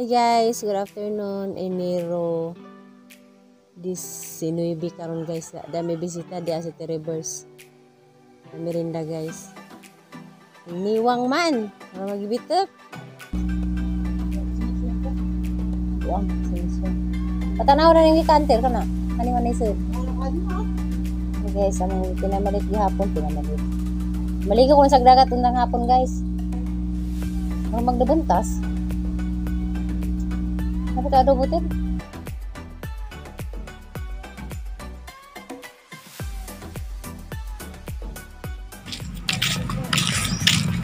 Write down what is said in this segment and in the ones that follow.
Guys, good afternoon. Enero 19 karon, guys. Dami bisita di sa Rivers. Merinda, guys. Niwang man. Para magibitok. Wow, sensya. Patanaw na ning kanter kana. Kani man sir. Okay, guys, among pinamalit gihapon, pinamalit. Maligo ko sa dagat undang hapon, guys. Mga magdabuntas. Apa ka adobo?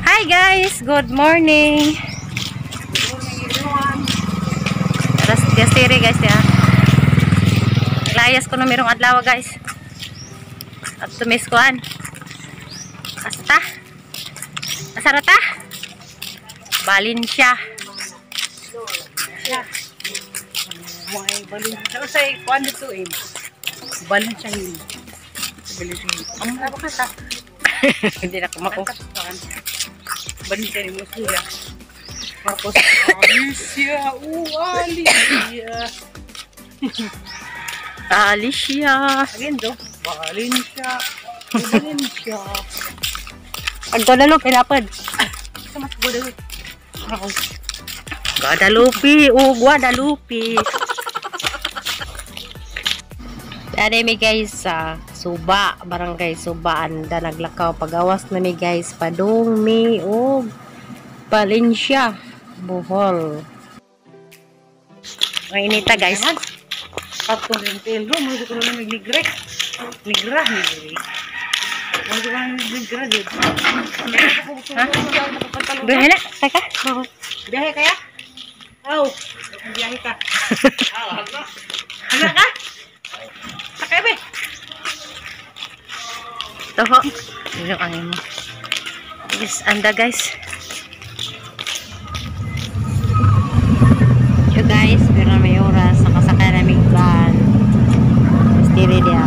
Hi guys, good morning. Good morning, everyone. Alas gastiri, guys, ya. Layas ko na merong adlaw, guys. At tumiskuan. Asta. Asarata. Valencia. Yeah. May Valencia. Usay kuan dito eh. Valencia Hill. Valencia Hill. Ang ano ka ta? Hindi na kumako. Valencia Hill mo sila. Marcos Alicia, Alicia. Alicia. Again do. Valencia. Valencia. Pag Guadalupe, lapad. Sa mas Guadalupe. Guadalupe, oh Guadalupe. Dali mi, guys, sa Suba, Barangay Suba, anda naglakaw pagawas na mi, guys, padung mi og Valencia, Bohol. Ang inita, guys. Patong rin telo, mo ko na nigre. Nigra, nigre. Mo ko na nigra jud. Ha? Biyahe na, teka. Biyahe kaya? Aw, biyahe ka. Ano ka? Sakay be. Toho. Yung angin mo. Yes, anda, guys. So guys, pero may oras nakasakay na mig van. Diri dia.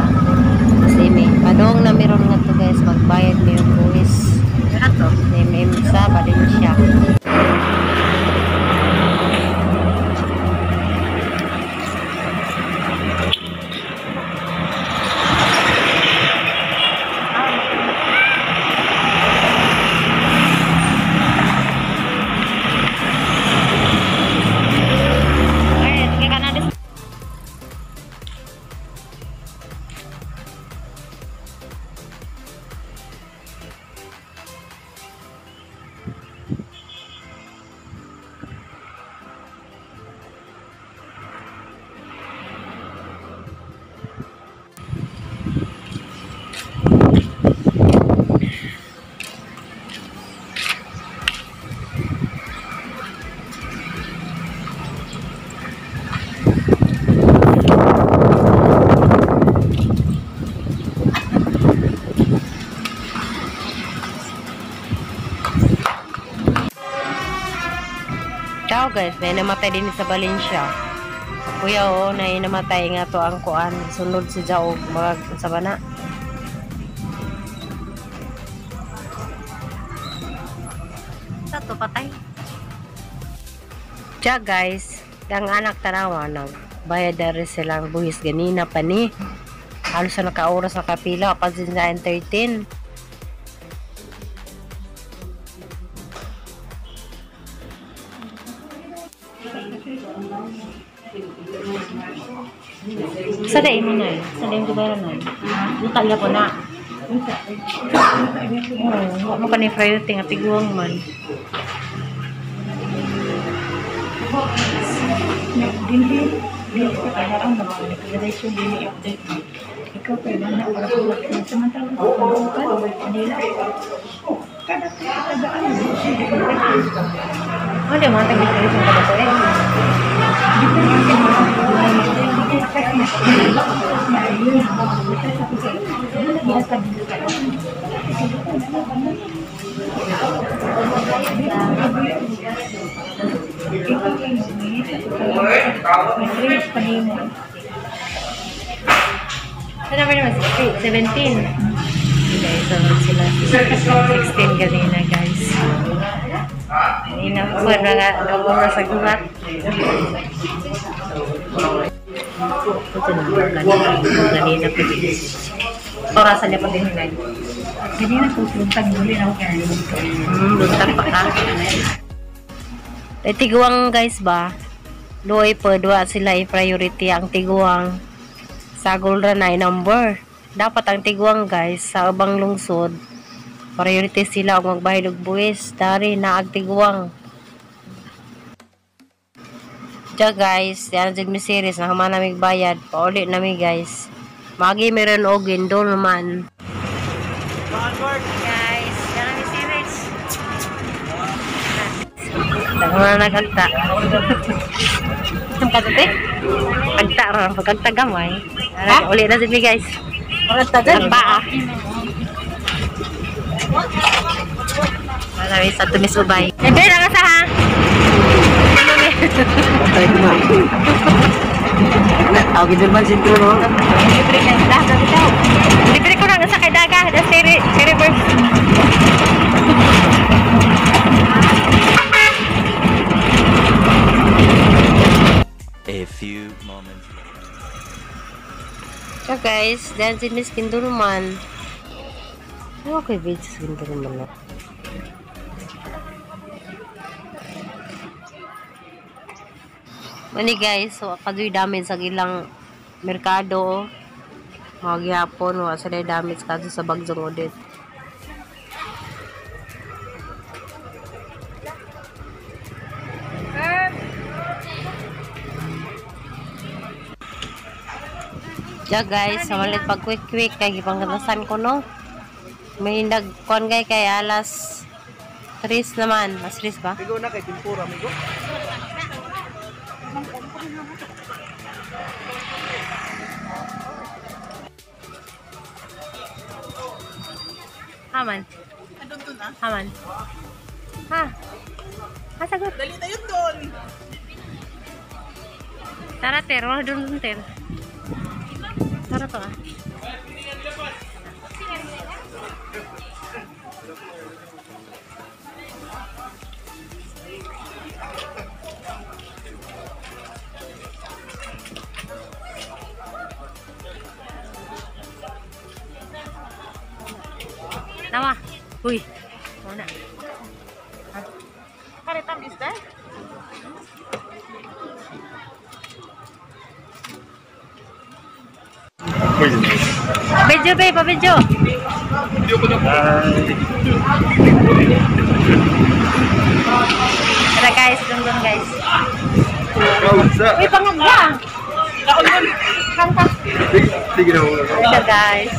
Kasi may padong na meron nga to, guys, magbayad mi og buwis. Ato. MM sa Valencia. Ay, sige ka na. Ciao guys, may namatay din sa Valencia. Kuya oh, na namatay nga to ang kuan, sunod si Jaog mag sa bana. Sa to patay. Ciao guys, ang anak tanawa nag bayad na rin silang buhis ganina pa ni. Halos na nakaoras na kapila pa din sa 13. Sa day mo na eh. Sa day mo ba na eh. Buta ko na. Oh, mo ka ni priority nga tiguang man. Dili dili ka kaya ang mga declaration dili update. Ikaw pa na para samantala ko Manila. Oh, kada kada ano. Ano mga tag-declaration ka ba to eh? Ano ba naman? 17. Guys, sunod sila. 16 kanina, guys. Kanina po mga oras sa gumat. Ito na kanina po. Orasan niya po din hinay. Ganina po, buntag muli na ako kaya. Buntag pa ka. Eh, tiguang guys ba? Luoy po, duwa sila i-priority ang tiguang. Sagol ra na number. Dapat ang tiguang guys, sa ubang lungsod, priority sila og magbayad og buwis. Dari na ang tiguang. Diya guys, yan ang mi series na human nami bayad. Pauli nami guys. Magi meron og gindol naman. Guys, yan ang series. Daghan na nagagta. Ang katuti? Agta ra, pagagta gamay. Ha? Uli na mi guys. Ang paa. Marami sa tumisubay. Ebe, nakasa ha? Ako gid man sentro no. Libre ka daga bitaw. Libre ko nang sa kay daga, das kay reverse. A few moments later. So guys, dan si Miss Kindurman. Okay, bitch, Kindurman na. Mani guys, so kadoy damage sa ilang merkado. Mga gihapon, wa sila damage kadto sa Bagyong Odette. Ya guys, sa malit pag quick quick kay gipangkatasan ko no. May nagkuan kay kay alas 3 naman, alas 3 ba? Migo na kay tempura migo. Haman. Haman. Ha? Ha, sagot. Dali na yun doon. Tara, ter. Wala doon doon, ter. Tara to, ah. Tama. Uy. Wala. Karitam is there? Video, babe. Pa-video. Tara, guys. Doon, doon, guys. Uy, pangagda. Kanta. Sige na. Tara, guys.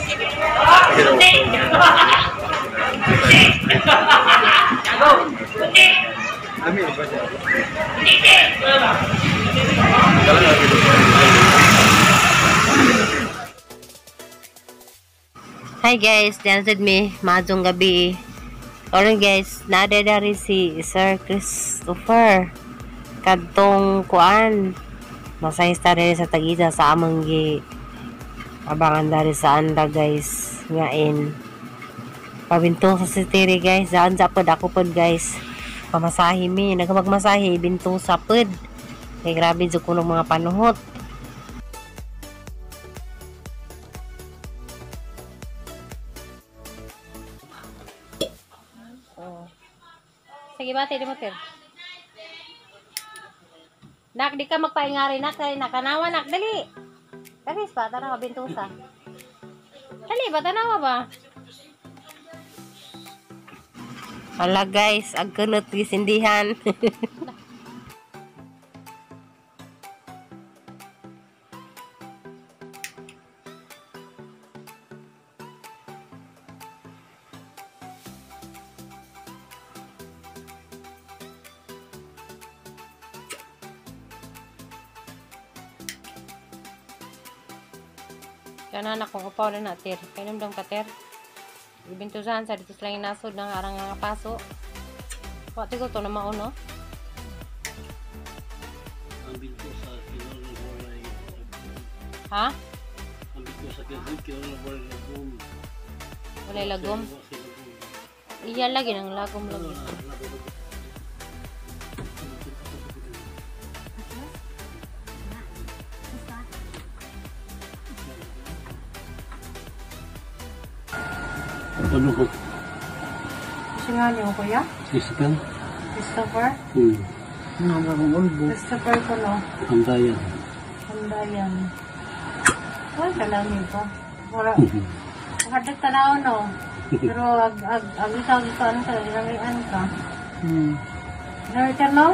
Ami ba siya? Hi guys, dance with me, maadtong gabi. Karon guys, naa dari si Sir Christopher. Kadtong kuan. Masahista diri sa Tagita sa among gi abangan dari sa anda guys ngain. Pabinto sa sitiri guys, daan sa pod ako pod guys. Pamasahe mi, nagmagmasahe binto sa pod. Kay grabe jud kuno mga panuhot. Oh. Sige bate, di mo ter. Nak, di ka magpaingari nak, dali nak, kanawa nak, dali. Dali pa, tanawa bintusa. Dali ba, tanawa ba? Hala guys, ang kunot gisindihan. Kana na kung upaw na na, ter. Kainom ka, ter. Ibintusan sa dito sa lang nasod ng arang nga paso. Wa tigo to na mauno. Ang binto sa kinolo walay. Ha? Ang binto sa kinolo walay lagom. Walay lagom. Iya lagi nang lagom lagi. Kanuhot. Kasi nga niyo, kuya? Christopher? Christopher? Hmm. Christopher ko, no? Andayan. Andayan. Uy, kalami pa. Wala. Makadag tanaw, no? Pero ag ag ag ikaw ikaw ano sa ginamian ka. Narito, no?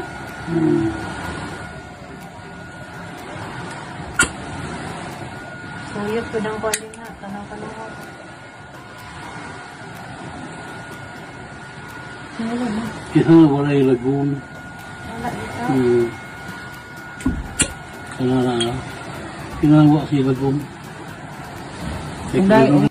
Suyot ko ng kuwan din ha. Tanaw ka na. Kisa nga wala yung lagoon. Wala dito. Kana na. Kinangwa si lagoon. Unday,